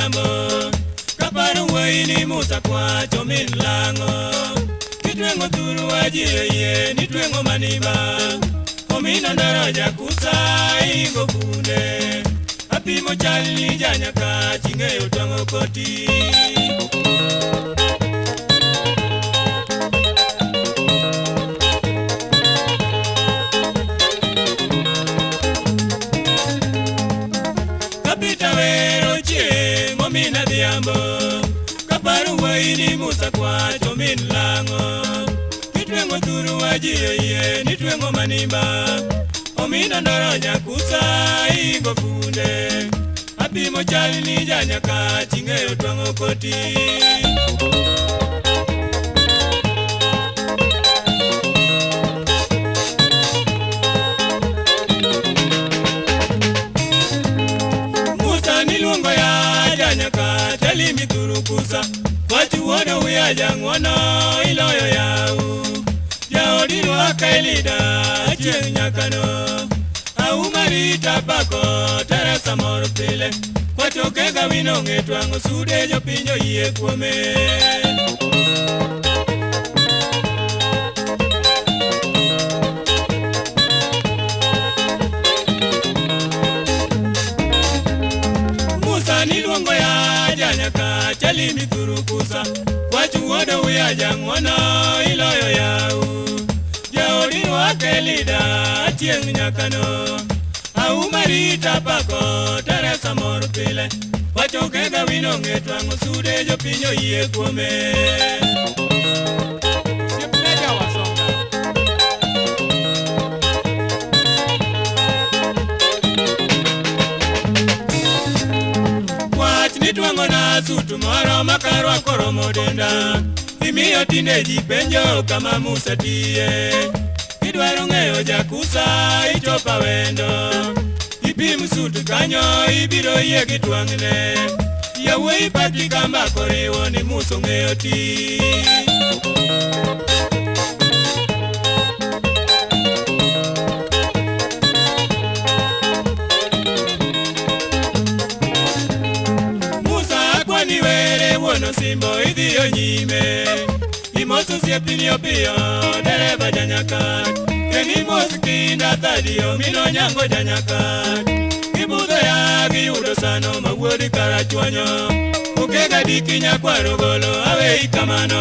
odhiambo kaparo wuoyi ni Musa kwacho min lang'o kitweng'o thuru waji oyie ni tweng'o manimba omina ndara jakusa ingo funde apimo chal ni janyaka ching'eyo twang'o koti. Kapita wero chieng' omina dhiambo kaparo wuoyi ni Musa kwacho min lang'o kitweng'o thuru waji oyie ni tweng'o manimba omina ndara nyakusa ingo funde apimo chal ni janyaka ching'eyo twang'o koti. Musa niluongo ya janyaka chalimi thurukusa kwachu wuodo wiya jang'uono iloyo yau jaodi rwaka elida chieng' nyakano aumarita pako Teresa mor pile kwachoke ga wino ng'e twang'o sude jopiny oyie kuome. Musa niluongo ya janyaka chalimi thurukusa kwachu wuodo wiya jang'uono iloyo yau jaodi rwaka elida chieng' nyakano aumarita pako Teresa mor pile wachoke ga wino ng'e twang'o sude jopiny oyie kuome. Osiepna jawasonga. Wach nitwang'ona sutu moro makarwako romo denda imiyo tinde ji penjo kama Musa tiye idwaro ng'eyo jakusa ichopa wendo ipim sutu kanyo ibiro yie gi twang'ne yawuoyi paki kamba koriwo ni Musa ong'eyo ti. Musa akwani were wuon osimbo idhiyo nyime imoso osiepni opiyo dereba janyaka kendo imos kinda thadio mino nyango janyaka gibudho ya giyudo sano ma wuod karachuonyo okega diki nyakwaro golo aweyi kamano.